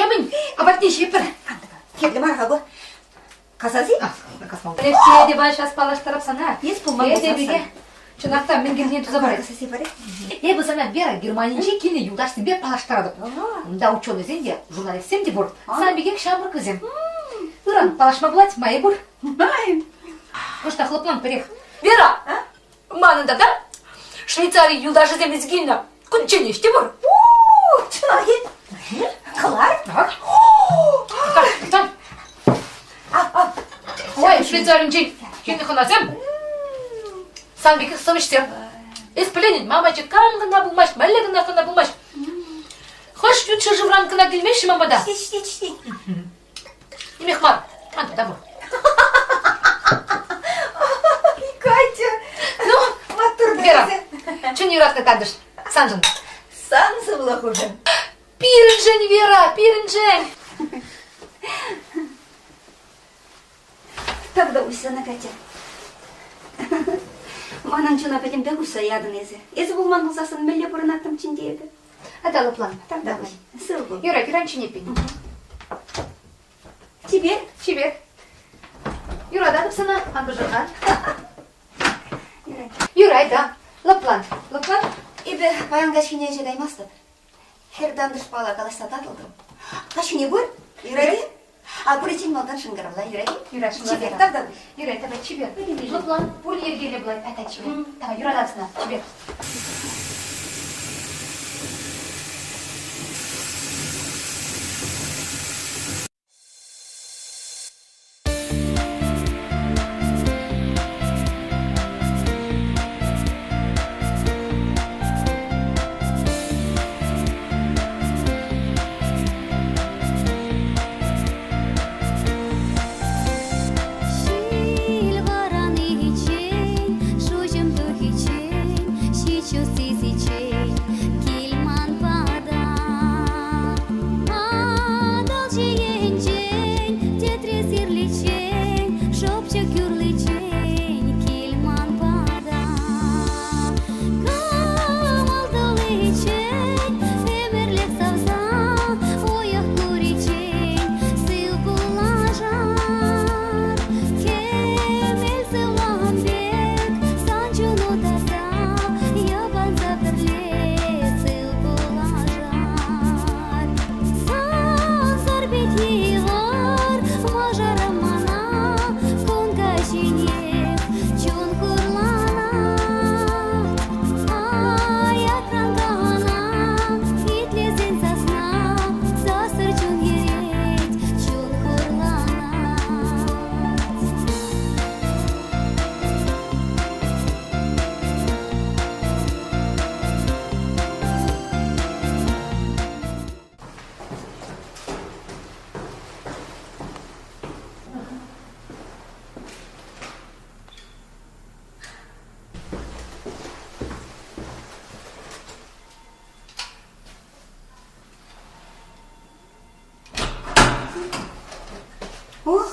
Темӗн, апатне ҫипӗр. Кирлӗ мар-ха ку. Касас-и? Алексей те сейчас паллаштарап сана. Есть пулман Эсӗ пике. Чӑнах та мӗн кирлине туса парать. Эпӗ сана Вера Германинче килнӗ юлташсемпе паллаштаратӑп. Унта ученӑйсем те, журналистсем те пур. Сан пекех ҫамрӑк вӗсем. Ыран паллашма пулать, майӗ пур. Кӑштах лӑплан пӗрех. Вера, манӑн тата Швейцари юлташӗсем илсе килнӗ кучченеҫ те пур. Чӑнах-и? Кӑлар. Так, Ой, Швейцаринчен килнӗ хӑнасем сан пекех сӑвӑҫсем. Эс пӗленӗн, мамачӑ кам кӑна пулмасть, мӗнле кӑна хӑна пулмасть. Хӑш ют ҫӗршывран кӑна килмеҫҫӗ ман пата. Ҫит, ҫит, ҫит. Нимех мар. Ан та пур. Катя, Ну, маттур Вера, чун юратнӑ тантӑш, саншӑн. Сан сывлӑхушӑн. Пирӗншӗн, Вера, пирӗншӗн. Тавта уҫсана, Катя. Манӑн чуна пӗтӗмпех уҫса ятӑн эсӗ. Эсӗ пулман пулсассӑн мӗнле пурӑнаттӑмччӗ ӗнтӗ эпӗ? Ата лӑплан. Тавтапуҫ. Сыв пул. Юрать, юрать эппин. Чипер. Чипер. Юрататӑп сана, ан пӑшӑрхан. Юрать. Юрай та. Лӑплан. Лӑплан. Эпӗ паян каҫхине ӗҫе каймастӑп. Хӗр тантӑшпала калаҫса татӑлтӑм. Каҫхине пыр, юрать-и? А пыриччен малтан шӑнкӑравла, юрать-и? Юрать, Чипер, тавтапуҫ. Юрать, давай, чипер. Лӑплан, пурте йӗркеллӗ пулать. Ата, чипер. Давай, юратап сана, чипер. Ҫил вӑраниччен, шуҫӑм тухиччен, ҫиччӳ сисиччен кил ман пата. Атӑл ҫийӗнчен, тӗтре сирличчен, шӑпчӑк юрличчен кил ман пата. Кӑмӑл туличчен, ӗмӗрлӗх савса, уйӑх куриччен сыв пуллашар. Кӗмӗл сывлӑм пек сан чуну таса, йӑпанса пӗрле сыв пуллашар. Сансӑр пит йывӑр мӑшӑрӑм мана кун каҫинех чун хурланать. Аякран кӑна итлесен сасна сассӑр чун йӗрет, чун хурланать.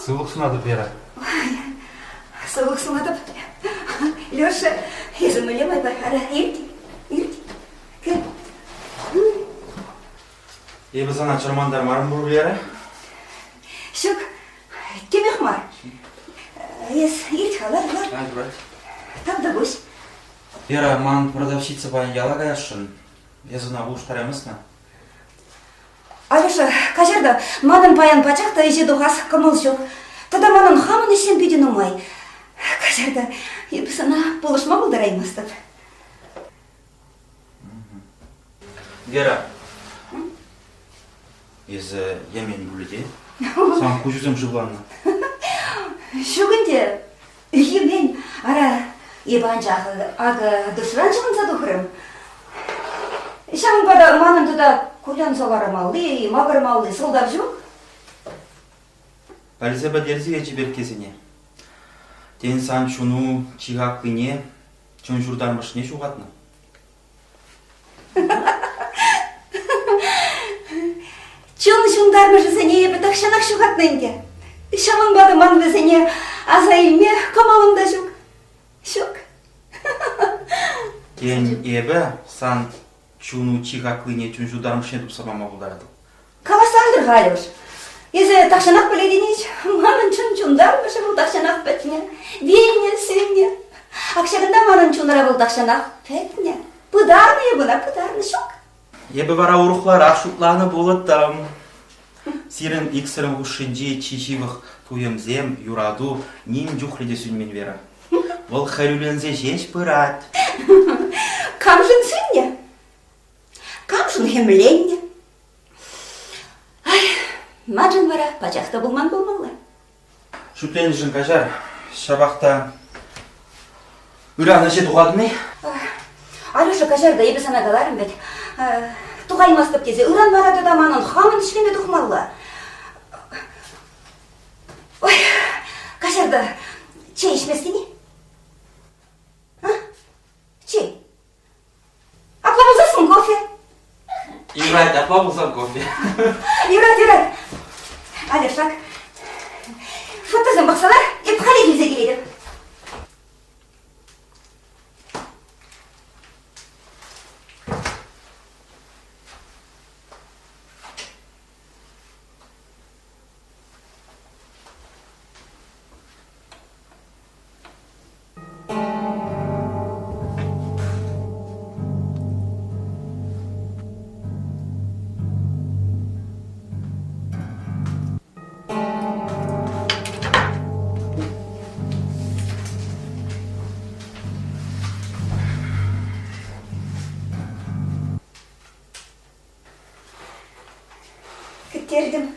Сывлӑх сунатӑп, Вера. Сывлӑх сунатӑп. Леша, эсӗ мӗнле майпа? Ара, ирт, ирт. Кӗр. Эпӗ сана чӑрмантармарӑм пуль, Вера? Ҫук, темех мар. Эс ирт-ха, лар, лар. А, юрать. Тавтапуҫ. Вера, ман продавщица паян яла каясшӑн. Эс ӑна улӑштараймастна? Алеша, каҫар та, манӑн паян пачах та ӗҫе тухас кӑмӑл ҫук. Тата манӑн хамӑн ӗҫсем питӗ нумай. Каҫар та, эпӗ сана пулӑшма пултараймастӑп. Вера, эсӗ йӗмен пулӗ те? Сан куҫусем шывланнӑ. Ҫук ӗнтӗ, йӗмен. Ара, эпӗ анчах акӑ душран ҫӑвӑнса тухрӑм. Ҫавӑнпа та манӑн тата кулянса лармалли, макӑрмалли сӑлтав ҫук. Пӗлсе пӗтерсе чиперккесене. Тен, сан чуну чи хаклине, чун ҫуртармӑшне ҫухатнӑ? Чун ҫунтармӑшӗсене эпӗ тахҫанах ҫухатнӑ ӗнтӗ. Ҫавӑнпа та ман вӗсене аса илме кӑмӑлӑм та ҫук. Ҫук. Тен, эпӗ сан чуну чи хаклине чун ҫутармӑшне тупса пама пултаратӑп. Каласан. Айтӑр-ха, Алюш, эсӗ тахҫанах пӗлетӗн-иҫ, манӑн чун чунтармӑшӗ вӑл тахҫанах пӗтнӗ, вилнӗ, сӳннӗ. Ак ҫакӑнта манӑн чунра вӑл тахҫанах пӗтнӗ. Пытарнӑ эп ӑна, пытарнӑ, ҫук. Эпӗ вара урӑхларах шутланӑ пулӑттӑм. Сирӗн иксӗрӗн хушшинчи чи ҫывӑх туйӑмсем, юрату ним чухлӗ те сӳнмен Вера. Вӑл хӗрӳленсе ҫеҫ пырать. Камшӑн сӳннӗ? Камшӑн хӗмленнӗ? Ай, маншӑн вара пачах та пулман пулмалла. Шӳтленӗшӗн каҫар. Ҫапах та ыран ӗҫе тухатӑн-и? Алеша, каҫар та, эпӗ сана каларӑм вӗт. Тухаймастӑп тесе. Ыран вара тата манӑн хамӑн ӗҫлеме тухмалла. Ой, каҫар та, чей ӗҫместӗн-и? А? Чей. Апла пулсассӑн кофе. Юрать, апла пулсан кофе. Юрать, юрать. Алешак, фотосем пӑхса лар, эп халех илсе килетӗп. Кӗттертӗм.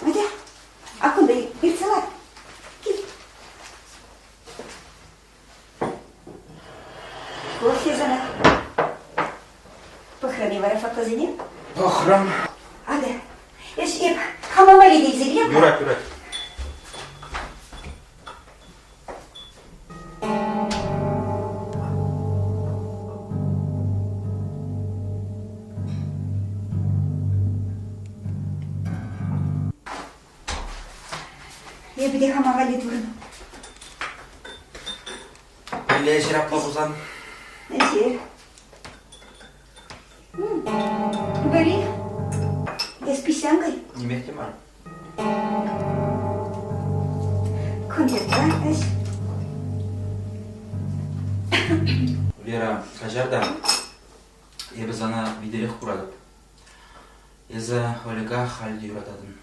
Атя, а кунта иртсе лар. Кил. Кофе сана. Пӑхрӑн-и вара фотосене? Пӑхрӑм. Атя, эс эп хама валли те илсе килем. Юрать, юрать. Эпӗ те хама валли турӑм. Мӗнле ӗҫер апла пулсан? Ӗҫер. Вӗри, эс писянкой? Нимех те мар. Коньякпа ӗҫ. Вера, каҫар та, эпӗ сана витӗрех куратӑп. Эсӗ Олега халь те юрататӑн.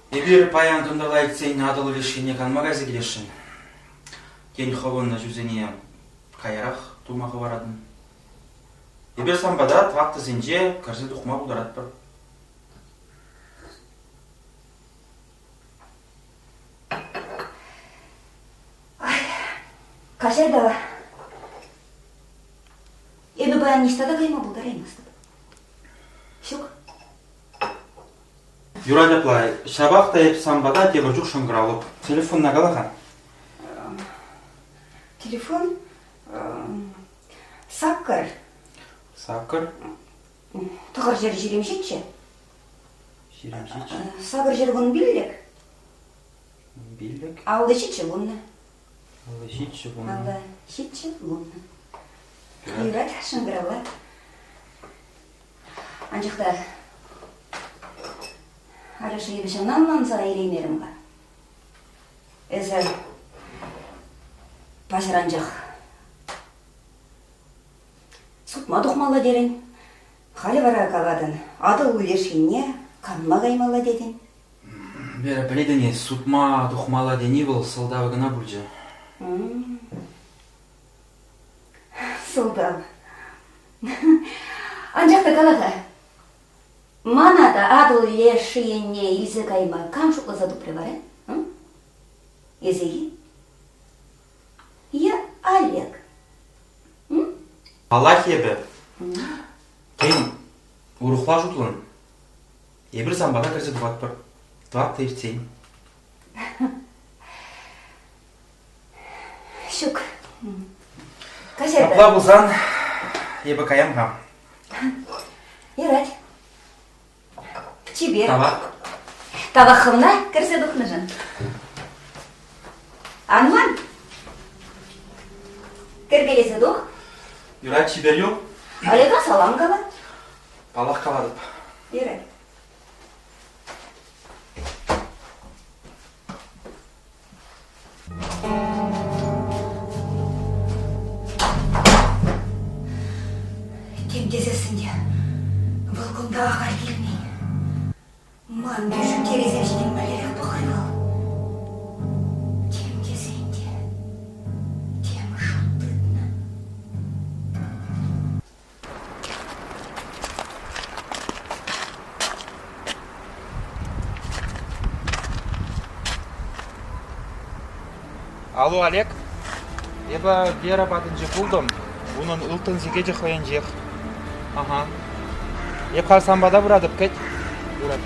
Эпир паян кӑнтӑрла иртсен Атӑл леш енне канма кайса килесшӗн. Тен, хӑвӑн ӗҫӳсене каярах тума хӑваратӑн. Эпир сан пата трактӑсенче кӗрсе тухма пултаратпӑр. Ай, каҫар та. Эпӗ паян ниҫта та кайма пултараймастӑп. Ҫук. Юрать апла. Ҫапах та эп сан пата тепӗр чух шӑнкӑравлӑп. Телефонна кала-ха. Телефон Саккӑр. Саккӑр. 927. 27. 815. Пиллӗк. 57 вуннӑ. 57 вуннӑ. 57 вуннӑ. Юрать, шӑнкӑравла. Анчах та Алеша эпӗ ҫавна ӑнланса илеймерӗм-ха. Эсӗ паҫӑр анчах сутма тухмалла терӗн. Халӗ вара калатӑн, Атӑл леш енне канма каймалла тетӗн. Вера, пӗлетӗн-и, сутма тухмалла тени вӑл сӑлтавӗ кӑна пулчӗ. Сӑлтав. Анчах та кала-ха, Мана та Атӑл леш енне илсе кайма кам шутласа тупрӗ вара? Эсӗ-и? Е Олег? Паллах эпӗ. Тен, урӑхла шутлӑн. Эпир сан пата кӗрсе тухатпӑр. Тӑватта иртсен. Ҫук. Каҫар Апла пулсан эпӗ каям-ха. Юрать. Чипер. Тавах. Тавах хӑвна кӗрсе тухнӑшӑн. Ан ман. Кӗркелесе тух. Юрать, чипер юл. Олега салам кала. Паллах калатӑп. Ира. Тем тесессӗн те вӑл кунта ахаль килмен. Ман бижутерисем ҫине мӗнлерех пӑхрӗ вӑл. Тем тесен те тем шут тытнӑ. Алло, Олег. Эпӗ Вера патӗнче пултӑм. Унӑн ылтӑн сехечӗ хӑйӗнчех. Ага. Эп халь сан пата пыратӑп, кӗт. Юрать.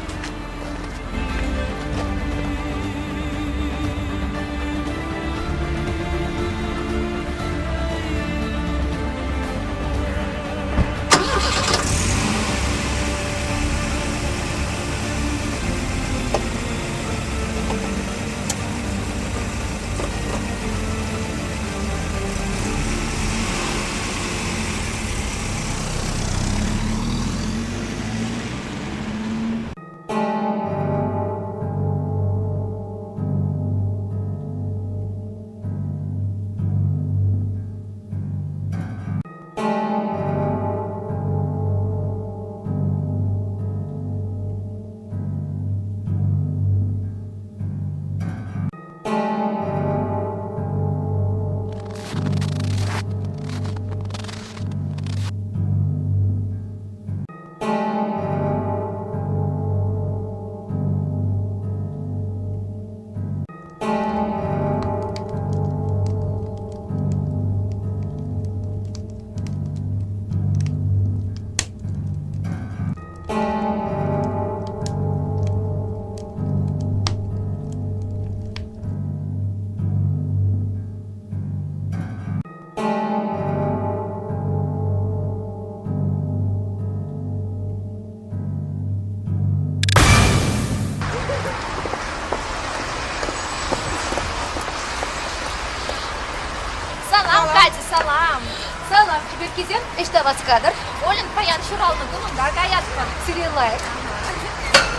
Салам, Катя, салам. Салам, чиперккесем. Ӑҫта васкатӑр? Олен паян ҫуралнӑ кун унта каятпӑр. Сире лайӑх.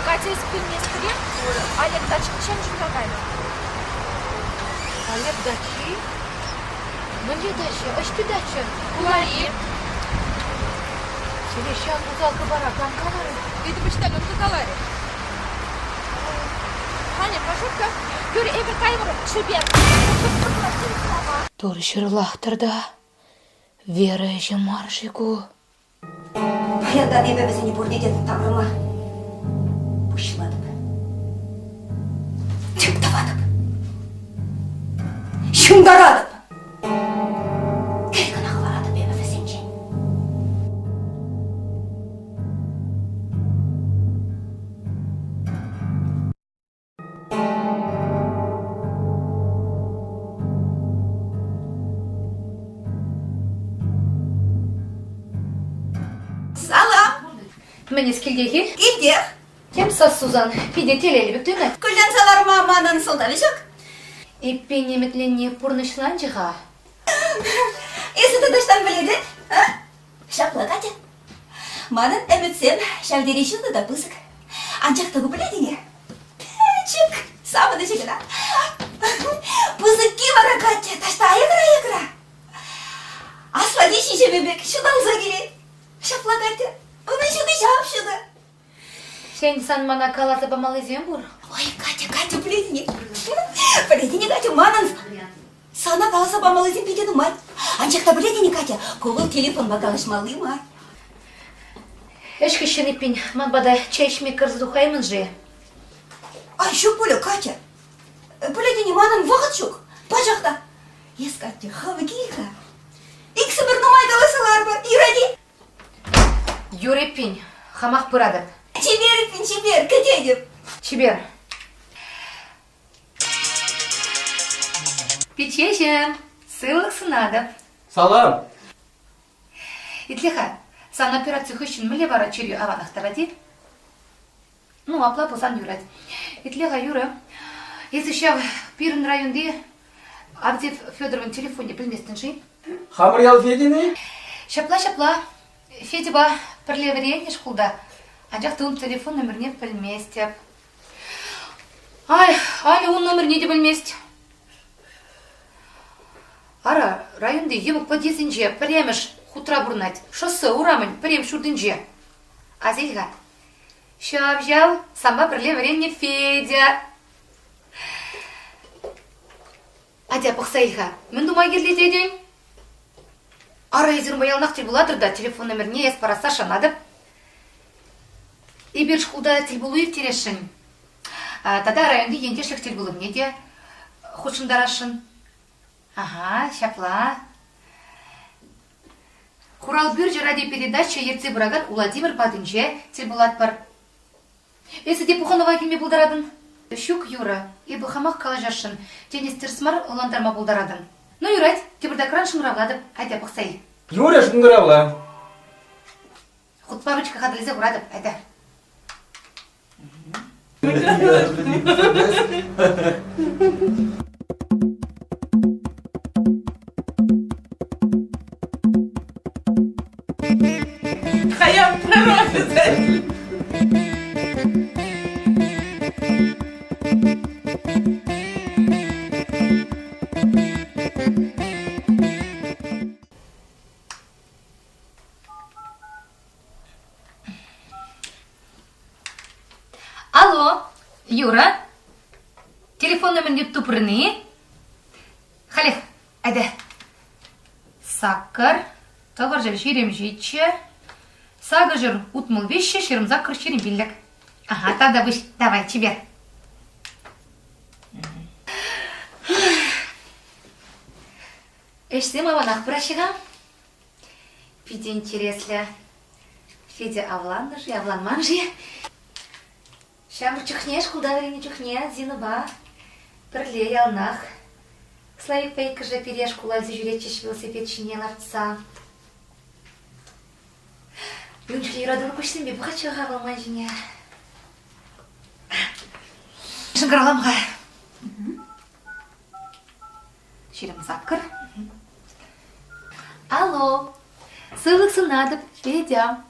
Катя эс пӗлместӗре, Олег дачи чӑн ҫунса кайнӑ. Олег дачи? Мӗнле дача? Ӑҫти дача? Хулари. Сире ҫак усал хыпара кам каларӗ? Ыйту почтальонка каларӗ. Таня, пашутка, юр эпӗ каймӑр чипер. Турӑ ҫырлахтӑр та, Вера ӗҫӗ мар-ши ку? Паянтан эпӗ вӗсене пурне те таврӑма пуҫлатӑп. Тӗп тӑватӑп. Ҫунтаратӑп. Кӗл кӑна хӑваратӑп эпӗ вӗсенчен. Салам! Мӗн эс килтех-и? Килтех. Тем сас Сусан, питӗ телейлӗ пек туйӑнать. Кулянса ларма манӑн сӑлтавӗ ҫук. Эппин ӗмӗтленни пурнӑҫланчӗ-ха. Эсӗ тӑтӑштан пӗлетӗн, а? Ҫапла, Катя. Манӑн ӗмӗтсем ҫав тери ҫутӑ та пысӑк. Анчах та ку пӗлетӗн-и? Пӗчӗк савӑнӑҫӗ кӑна. Пысӑкки вара Катя таҫта аякра-аякра. Аслати ҫиҫӗмӗ пек ҫуталса килет. Ҫапла, Катя, унӑн ҫути ҫап-ҫутӑ. Сен сан мана каласа памаллисем пур. Ой, Катя, Катя, пӗлетӗн-и? Пӗлетӗн-и, Катя, манӑн сана каласа памаллисем питӗ нумай. Анчах та пӗлетӗн-и, Катя, ку вӑл телефонпа калаҫмалли мар. Ӗҫ хыҫҫӑн эппин ман пата чей ӗҫме кӗрсе тухаймӑн-ши? Ай, ҫук пулӗ, Катя. Пӗлетӗн-и, манӑн вӑхӑт ҫук. Пачах та. Эс, Катя, хӑв кил-ха. Иксӗмӗр нумай калаҫса ларӑпӑр. Юрать-и? Юр эппин, хамах пыратӑп. Чипер, эппин, чипер, кӗтетӗп. Чипер. Пиччеҫӗм, сывлӑх сунатӑп. Салам. Итле-ха, сан операци хыҫҫӑн мӗнле вара чирӳ аванах тӑрать-и? Ну, апла пулсан юрать. Итле-ха, Юра, эсӗ ҫав пирӗн районти Авдеев Федоровӑн телефонне пӗлместӗн-ши? Хамӑр ял Федин-и? Ҫапла, ҫапла. Федьӑпа пӗрле вӗреннӗ шкулта, анчах та ун телефон номерне пӗлместӗп. Ай, Аля ун номерне те пӗлмест. Ара, районти йывӑк подъездӗнче пӗрремӗш хутра пурӑнать, шоссе урамӗн пӗрем ҫуртӗнче. Асил-ха. Ҫав-ҫав, санпа пӗрле вӗреннӗ Федя. Атя пӑхса ил-ха, мӗн тума кирлӗ тетӗн? Ара, эсир унпа яланах тӗл пулатӑр та телефон номерне эс парасса шанатӑп. Эпир шкулта тӗлпулу ирттересшӗн. Тата районти ентешлӗх тӗлпулӑвне те хутшӑнтарасшӑн. Ага, ҫапла. Хурал пӳрчӗ радиопередача ертсе пыракан Владимир патӗнче тӗл пулатпӑр. Эсӗ те пухӑнӑва килме пултаратӑн. Ҫук, Юра, эпӗ хамах калаҫасшӑн. Тен, эс тӗрӗс мар ӑнлантарма пултаратӑн. Ну, юрать, тепӗртакран шӑнкӑравлатӑп. Айта, пӑхса ил. Юрӗ, шӑнкӑравла. Хутпа ручка хатӗрлесе хуратӑп. Айта. Хаяр обязательно. Алло, Юра, телефон номерне тупрӑн-и? Халех, айта. Саккӑр, тӑхӑрҫӗр 27, сакӑрҫӗр 63, 28 25. Ага, тогда пуҫ, давай, чипер. Ӗҫсем аванах пыраҫҫӗ-ха. Питӗ интереслӗ. Федя авланнӑ-ши, авланман-ши? Ҫамрӑк чухне, шкулта вӗреннӗ чухне Зинӑпа пӗрле яланах Славикпа иккӗшӗ пире шкула илсе ҫӳретчӗҫ велосипед ҫине лартса. Ун чухне юратуллӑ куҫсемпе пӑхатчӗ-ха вӑл ман ҫине. Шӑнкӑравлам-ха. 28. Алло, сывлӑх сунатӑп, Федя.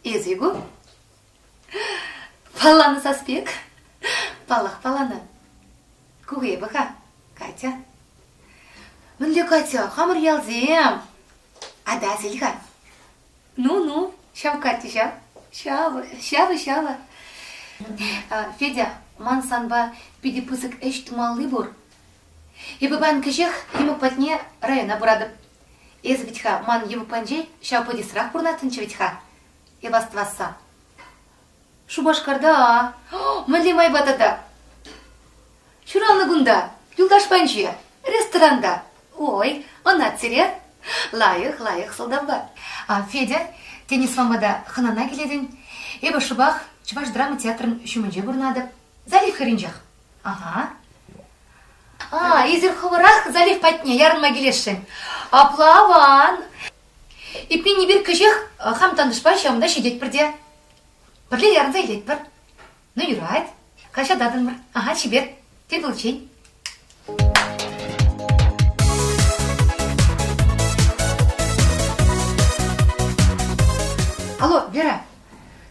Эсӗ-и ку? Палланӑ сас пек. Паллах, палланӑ. Ку эпӗ-ха, Катя. Мӗнле Катя? Хамӑр ялсем. Ата сил-ха. Ну-ну, ҫав Катя ҫав. Ҫавӑ, ҫавӑ, ҫавӑ. Федя, ман санпа питӗ пысӑк ӗҫ тумалли пур. Эпӗ паян кӗҫех йӑмӑк патне района пыратӑп. Эсӗ вӗт-ха ман йӑмӑк патӗнче ҫав подъездра пурӑнаттӑнччӗ вӗт-ха. Эп астӑвасса. Шупашкарта мӗнле майпа тата? Ҫуралнӑ кунта, юлташ панче, ресторанта. Ой, ӑна сире. Лайӑх, лайӑх сӑлтавпа. Федя, тен эс ман пата хӑнана килетӗн? Эпӗ шӑпах Чӑваш драма театрӗн ҫумӗнче пурӑнатӑп. Залив хӗрринчех. Ага. А, эсир хӑвӑрах залив патне ярӑнма килесшӗн. Апла аван. Эппин эпир кӗҫех хам тантӑшпа ҫавӑнта ҫитетпӗр те. Пӗрле ярӑнса илетпӗр. Ну, юрать. Каҫа татӑнмӑр. Ага, чипер. Тӗл пулччен. Алло, Вера,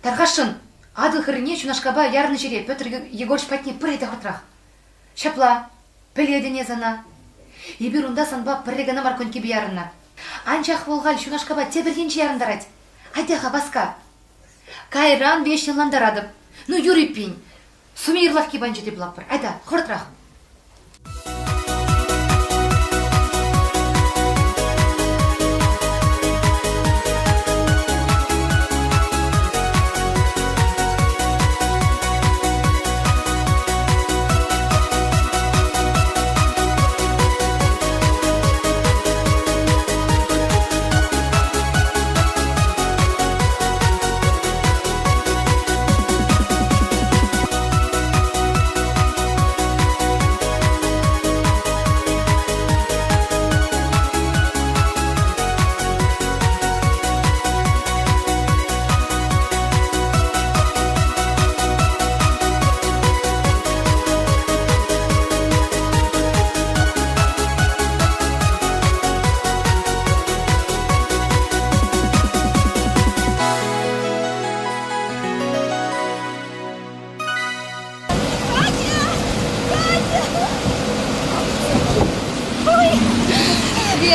тархасшӑн, Атӑл хӗррине ҫунашкапа ярӑннӑ ҫӗре Петр Егорович патне пӗрре те хӑвӑртрах. Ҫапла, пӗлетӗн эс ӑна. Эпир унта санпа пӗрре кӑна мар конькипе ярӑннӑ. Анчах вӑл халь ҫунашкапа тепӗр енче ярӑнтарать. Атя-ха, васка. Кайран веҫ ӑнлантаратӑп. Ну, юр эппин. Сувенир лавкки панчӗ те пулатпӑр. Айта, хӑвӑртрах.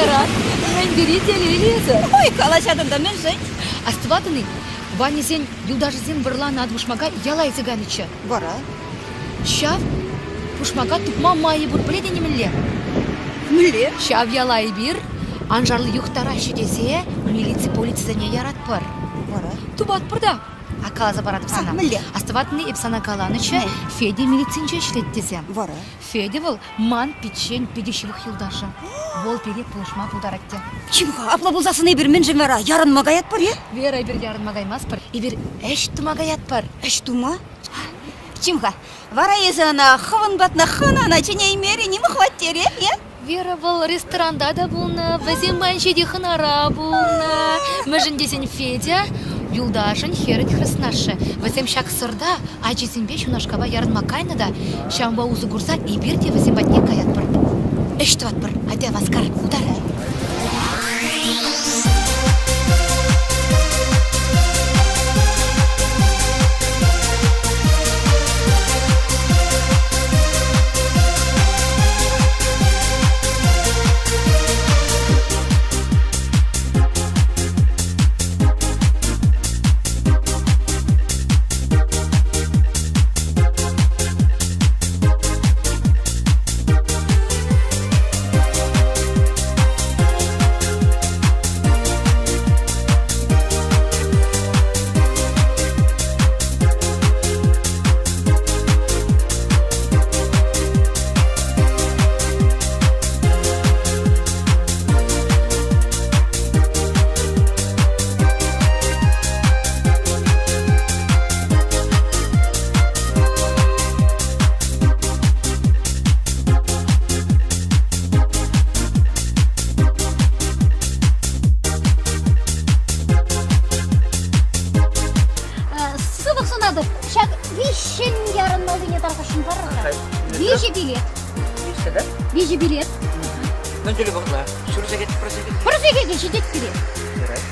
Вера, мӗн тери телейлӗ эсӗ. Ой, калаҫатӑн та мӗншӗн? Астӑватӑн-и, Ваньӑсен юлташӗсем вӑрланӑ атпушмака яла илсе кайнӑччӗ. Вара? Ҫав пушмака тупма майӗ пур, пӗлетӗн-и мӗнле? Мӗнле? Ҫав яла эпир аншарли юхтараҫҫӗ тесе милици полицисене яратпӑр. Вара? Тупатпӑр та. А каласа паратӑп сана. Мӗнле? Астӑватӑн-и, эп сана каланӑччӗ, Федя милицинче ӗҫлет тесе. Вара? Федя вӑл ман пиччен питӗ ҫывӑх юлташӗ. Вӑл пире пулӑшма пултарать те. Чим-ха, апла пулсассӑн эпир мӗншӗн вара ярӑнма каятпӑр-и? Вера, эпир ярӑнма каймастпӑр. Эпир ӗҫ тума каятпӑр. Ӗҫ тума? Чим-ха, вара эсӗ ӑна хӑвӑн патна хӑнана чӗнеймерӗн-им хваттере, е? Вера вӑл ресторанта та пулнӑ, вӗсем ман ҫити хӑнара пулнӑ. Мӗншӗн тесен Федя юлташӗн хӗрӗн хреснашшӗ. Вӗсем ҫак сӑрта ачисемпе ҫунашкапа ярӑнма кайнӑ та ҫавӑнпа усӑ курса эпир те вӗсем патне каятпӑр. Ӗҫ тӑватпӑр. Атя васкар, утар. Сывлӑх сунатӑп. Ҫак виҫҫӗн ярӑнмаллине тархасшӑн парӑр-ха. Виҫӗ билет. Виҫҫӗ, да? Виҫӗ билет. Мӗн тӗле пӑхнӑ? Ҫур сехет, пӗр сехет? Пӗр сехете ҫитет пире. Юрать.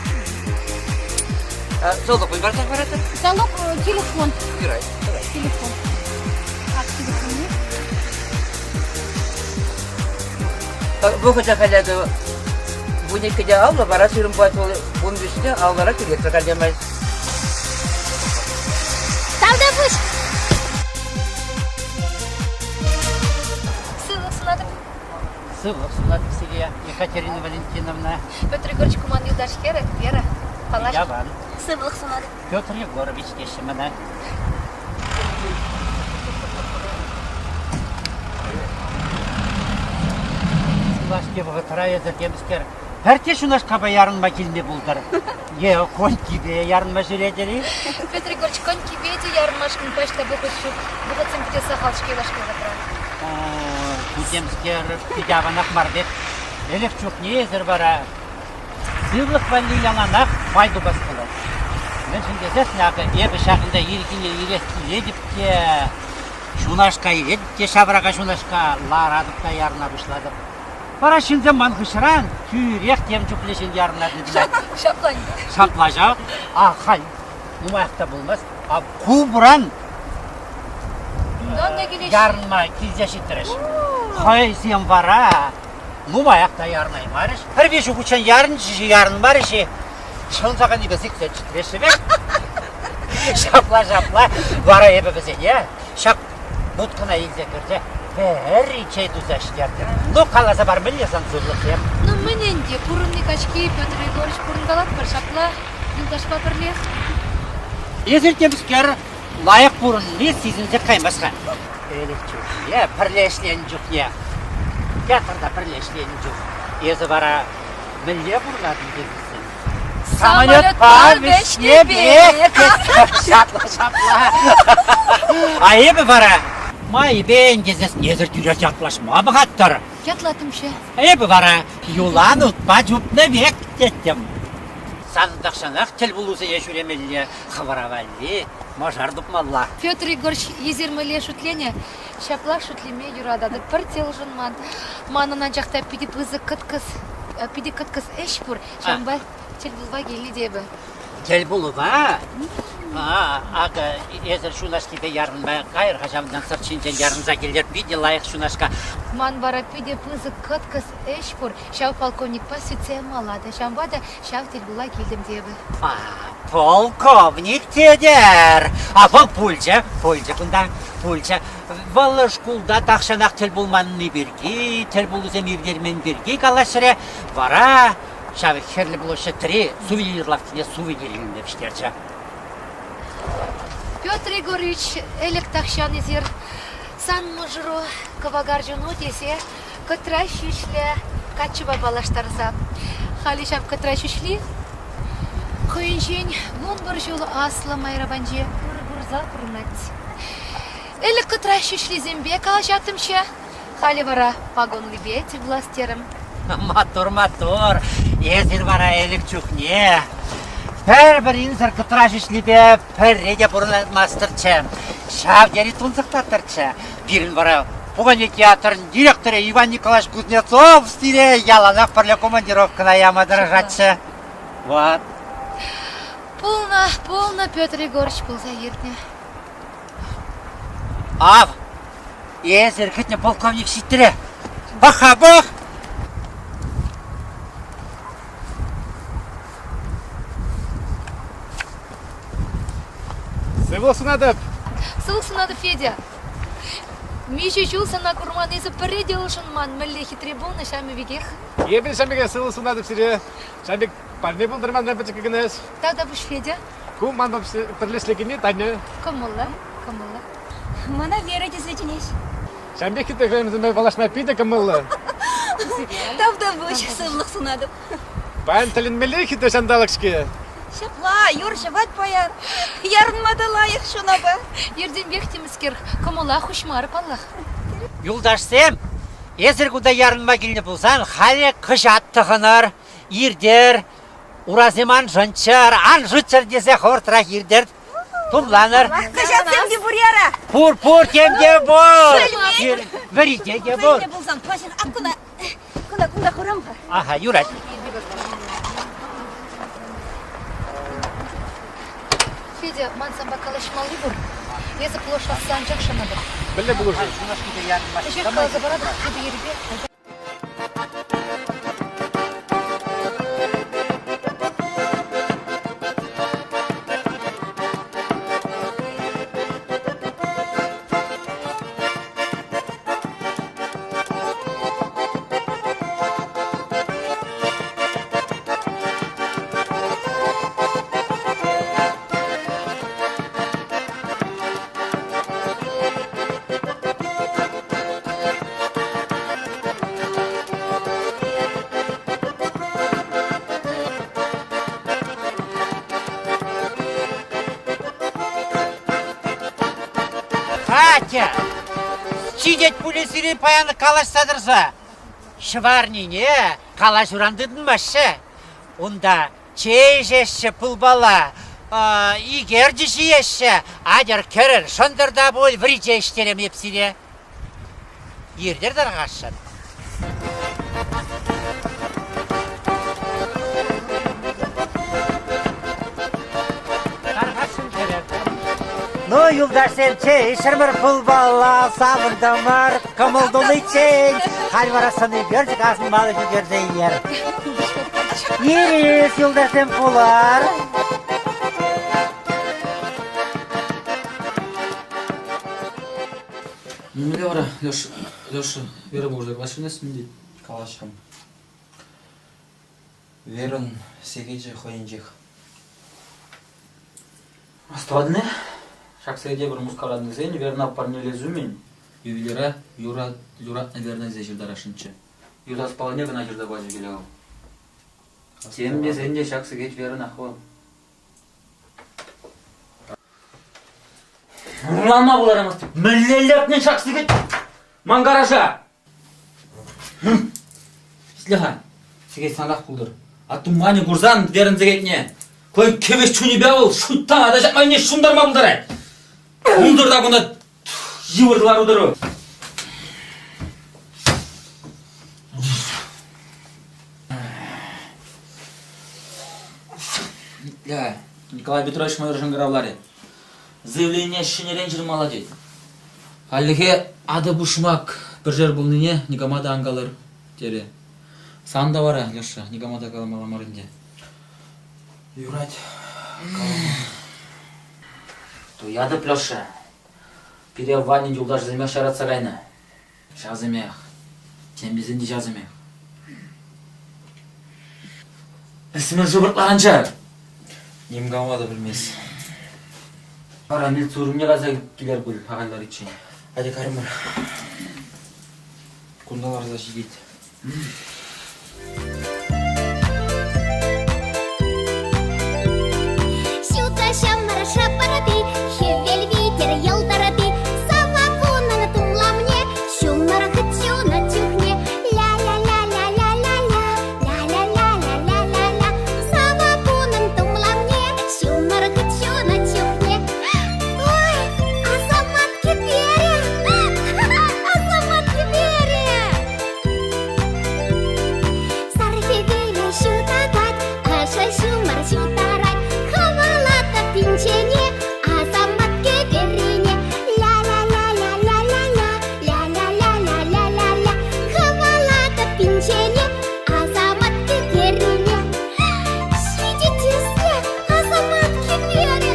Залог барсах баратӑр? Залог телефон. Юрать, давай. Телефон. Так, телефонне. Вӑхӑча халӗ вуниккӗте аллӑ, вара сырӑмпа вунвиҫҫӗте аллӑра килетсӗр халӗ Тавтапуҫ! Сывлӑх сунатӑп. Сывлӑх сунатӑп сире, Екатерина Валентиновна. Петр Егорович куман юлташ хӗрӗ, Вера. Паллаш. Яван. Сывлӑх сунатӑп. Петр Егорович теҫҫӗ мана. Юлашки вӑхӑтра эсӗ темскер пӗртте ҫунашкапа ярӑнма килме пултӑр. Е конькипе ярӑнма ҫӳретӗр-и? Петр Егорович, конькипе те ярӑнмашкӑн пач та вӑхӑт ҫук. Вӑхӑтсем питӗ сахал-ҫке юлашки вӑхӑтра. Ку темскер питӗ аванах мар пек. Ӗлӗк чухне эсӗр вара Сывлӑх валли яланах май тупас пулать. Мӗншӗн тесессӗн акӑ эпӗ ҫакӑнта ирхине ирех килетӗп те ҫунашка илетӗп те ҫаврака ҫунашка ларатӑп та ярӑна пуҫлатӑп. Вара ҫынсем ман хыҫран тӳрех тем чухлӗ ҫын ярӑна тытӑнать. Ҫапла. Ҫапла ҫав. А халь нумаях та пулмасть. А кубран ярӑнма килсе ҫитрӗҫ. Хӑйсем вара Нумаях та ярӑнаймарӗҫ. Пӗр виҫӗ хутчен ярӑнчӗҫ-и, ярӑнмарӗҫ-и, чӑнса кайнипе сиксе чӗтреҫҫӗ пек. Ҫапла-ҫапла. Вара эпӗ вӗсене ҫак будкӑна илсе кӗрсе пӗр чей туса ҫитертӗм. Ну, каласа пар, мӗнле сан сывлӑхсем? Ну, мӗн ӗнтӗ, пурӑнни качки Петр Егорович пурӑнкалатпӑр ҫапла, юлташпа пӗрлех. Эсир темскер лайӑх пурӑнни сисӗнсех каймасть-ха. Ӗлӗк чухне, пӗрле ӗҫленӗ чухне, театрта пӗрле ӗҫленӗ чух, эсӗ вара мӗнле пурӑнатӑн тесессӗн? Самолетпа вӗҫнӗ пек! Ҫапла, ҫапла. А эпӗ вара майӗпен тесессӗн эсӗр тӳрех ятлаҫма пӑхаттӑр. Ятлаттӑмччӗ. Эпӗ вара юлан утпа чупнӑ пек теттӗм. Санӑн тахҫанах тӗл пулусене ҫӳремелле, хӑвӑра валли мӑшӑр тупмалла. Петр Егорович эсир мӗнле шӳтленӗ, ҫапла шӳтлеме юрататӑп. Пӗр те улшӑнман. Манӑн анчах та питӗ пысӑк кӑткӑс, питӗ кӑткӑс ӗҫ пур. Ҫавӑнпа тӗл пулӑва килнӗ те эпӗ. Тӗл пулӑва? Акӑ эсӗр ҫунашкипе ярӑнма кайӑр-ха ҫавӑнтан сӑрт ҫинчен ярӑнса килтӗр. Питӗ лайӑх ҫунашка. Ман вара питӗ пысӑк кӑткӑс ӗҫ пур. Ҫав полковникпа сӳтсе ямалла та, ҫавӑнпа та ҫав тӗлпула килтӗм те эпӗ. А, полковник тетӗр! А вӑл пулчӗ, пулчӗ кунта, пулчӗ. Вӑл шкулта тахҫанах тӗл пулманни пирки, тӗл пулусем ирттермен пирки калаҫрӗ. Вара ҫав Хӗрлӗ площадьри сувенир лавккине сувенир илме вӗҫтерчӗ. Петр Егорович, ӗлӗк тахҫан эсир сан мӑшӑру кӑвакарчӑну тесе кӑтра ҫӳҫлӗ каччӑпа паллаштарса. Халӗ ҫав кӑтра ҫӳҫли хӑйӗнчен 11 ҫул аслӑ майрапанче ырӑ курса пурӑнать. Ӗлӗк кӑтра ҫӳҫлисемпе калаҫаттӑмччӗ, халӗ вара пагонлипе тӗл пулас терӗм. Маттур, маттур. Эсир вара ӗлӗк чухне пӗр-пӗринсӗр кӑтра ҫӳҫлипе пӗрре те пурӑнмастӑрччӗ. Ҫав тери тунсӑхлаттӑрччӗ. Пирӗн вара пукане театрӗн директорӗ Иван Николаевич Кузнецов сире яланах пӗрле командировкӑна яма тӑрӑшатчӗ. Вот. Пулнӑ, пулнӑ, Петр Егорович пулса иртнӗ. Ав, эсир кӗтнӗ полковник ҫитрӗ. Пӑх-ха, пӑх! Сывлӑх сунатӑп! Сывлӑх сунатӑп, Федя. Миҫе ҫул сана курман, эсӗ пӗрре те улшӑнман. Мӗнле хитре пулнӑ ҫамӗ пекех. Эпӗ ҫам пекех сывлӑх сунатӑп сире. Ҫам пек парне пултӑр манран пӗчӗккӗ кӑна. Тавтапуҫ, Федя. Ку манпа пӗрлешлекенни Таня. Кӑмӑллӑ, кӑмӑллӑ. Мана Вера тесе чӗнеҫ. Ҫавӑн пек хитре хӗрарӑмсемпе паллашма питӗ кӑмӑллӑ. Тавтапуҫ, сывлӑх сунатӑп. Паян тӗлӗнмелле хитре ҫанталӑк-ҫке. Ҫапла, юр ҫӑвать паян. Ярӑнма та лайӑх ҫунапа. Иртенпех темӗскер кӑмӑла хуҫмарӗ паллах. Юлташсем, эсир кунта ярӑнма килнӗ пулсан халӗ кӑҫат тӑхӑнӑр, иртӗр, Урасем ан шӑнччӑр, ан шӑнччӑр тесе хӑвӑртрах иртӗр. Тумланӑр. Кӑҫатсем те пур яра. Пур, пур, тем те пур. Вӗри те те пур. пулсан, паҫӑр ак куна, куна кунта хурам-ха. Ага, юрать. Федя, ман санпа калаҫмалли пур. Эсӗ пулӑшасса анчах шанатӑп. Мӗнле пулӑшу? Кӗҫех каласа паратӑп, кӗпе-йӗрпе. Катя! Ҫитет пулӗ сире паян калаҫса тӑрса. Ҫӑварнине калаҫуран тытӑнмаҫҫӗ. Унта чей ӗҫеҫҫӗ пылпала, икерчӗ ҫиеҫҫӗ. Атьӑр кӗрӗр, шӑнтӑр та пуль, вӗри чей ӗҫтерем эп сире. Иртӗр тархасшӑн. Тархасшӑн кӗрӗр. Ну, юлташсем, чей ӗҫрӗмӗр пылпала, савӑнтӑмӑр, кӑмӑл туличчен. Халь вара сӑн ӳкерчӗк асӑнмалӑх ӳкерсе илер. Ирис, юлташсем, пулар. Мӗнле вара, Леша, Леша, Вера пулӑшса калаҫрӑн тет? Калаҫрӑм. Верӑн сехечӗ хӑйӗнчех. Астӑватӑн-и? Ҫак сехете пӗр Мускавран илсен Верӑна парнелес умӗн ювелира юратнӑ Верӑна тесе ҫыртарасшӑнччӗ. Юсас паллине кӑна ҫырса пачӗ киле вӑл. Тем тесен те ҫак сехет Верӑнах вӑл. Ӑнланма пултараймастӑп. Мӗнле лекнӗ ҫак сехет ман гаража? Итле-ха, сехет санах пултӑр. Атту Маня курсан Верӑн сехетне хӑй кӗвӗҫ чунӗпе вӑл шуйттан ата ҫапманне ҫунтарма пултарать. Унсӑр та кунта йывӑр лару-тӑру. Итле, Николай Петрович майор шӑнкӑравларӗ. Заявление ҫӗнӗрен ҫырмалла тет. Хальлӗхе атӑ-пушмак пӗршер пулнине никама та ан калӑр, терӗ. Сан та вара, Леша, никама та каламалла мар ӗнтӗ. Юрать, калама. Туятӑп, Леша. Пире Ваньӑн юлташӗсемех ҫаратса кайнӑ. Ҫавсемех. Тем тесен те ҫавсемех. Эс мӗн шӑпӑртланча? Ним калама та пӗлмест. Вара милици уйрӑмне кайса килер пуль ахаль лариччен. Атя кармӑр. Кунта ларса ҫитет. Ҫутӑ ҫӑмӑр шӑпӑрти, хӗвел витӗр йӑлтӑрти, савапунӑн тумламне ҫумӑр хыт ҫунӑ чухне ля-ля-ля-ля-ля-ля-ля, ля-ля-ля-ля-ля-ля-ля, савапунӑн тумламне ҫумӑр хыт ҫунӑ чухне. Ой, асамат кӗперӗ! Асамат кӗперӗ! Сар хӗвелӗ ҫутатать, ӑшӑ ҫумӑр ҫутарать, хӑвалатӑп тӗнчене, асамат кӗперрине. Ля-ля-ля-ля-ля-ля-ля, ля-ля-ля-ля-ля-ля-ля, хӑвалатӑп тӗнчене, асамат кӗперрине. Ҫитӗ тӗслӗ асамат кӗперӗ.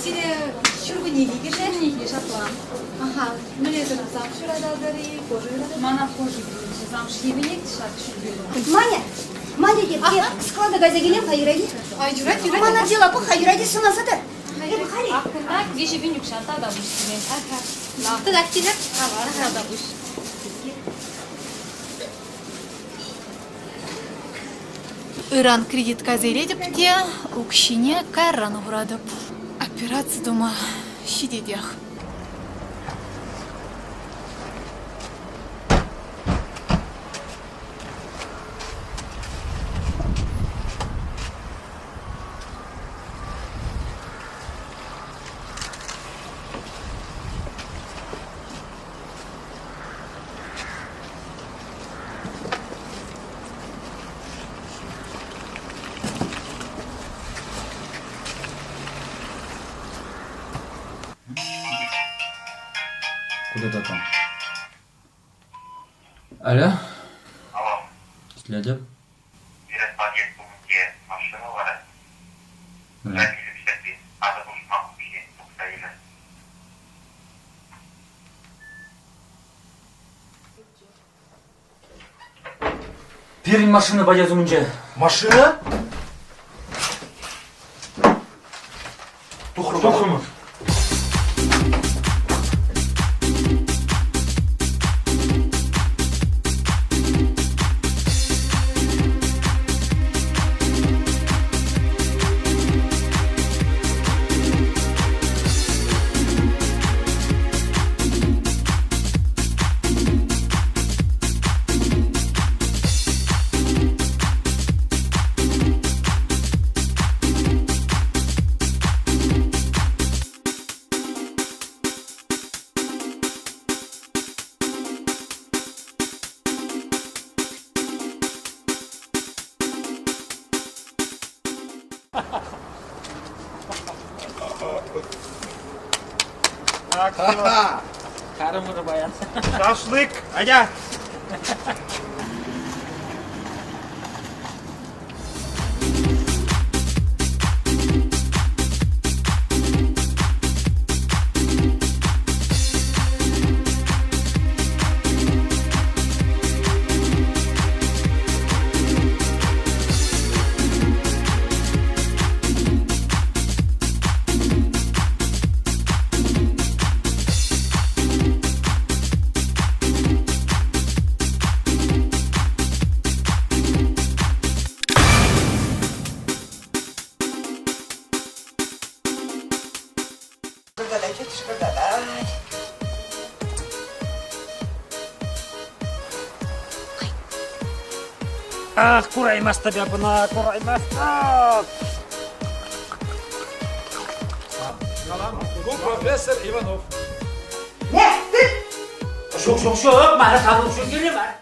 Сире ҫуркуннехи кӗҫӗннехи ҫапла. Аха, мӗнле замш юрататӑр-и, кожа юрататӑр? Мана кожа килӗшет. Замш йӗпенет ҫак ҫӳлте. Маня, Маня, эп склада кайса килем-ха, юрать-и? Ай, юрать, юрать. Мана дела пӑх-ха, юрать-и, сӑнаса тӑр. Эпӗ халь. Ах, 3000 укҫа тата пуҫ сире. Тытать килӗр. Тата пуҫ. Ыран кредит кайса илетӗп те укҫине кайран хуратӑп. Операци тума ҫитетех. Куда-то там. Алло? Алло. Итлетӗп. Пирӗн подъезд умӗнче машина ларать. Килӗп ҫӗрти атӑ-пушмак укҫи тухса илӗр. Пирӗн машина подъезд умӗнче. Машина? Тухрӑмӑр. Тухрӑмӑр. Карӑмӑр паян. Шашлык, атя! Шӑкӑртатать, шӑкӑртатать. Ах, кураймастӑп эп ӑна, кураймастӑп! Ку профессор Иванов. Не, ты! Что? Ҫук, ҫук, ҫук, мана сан укҫу кирлӗ мар.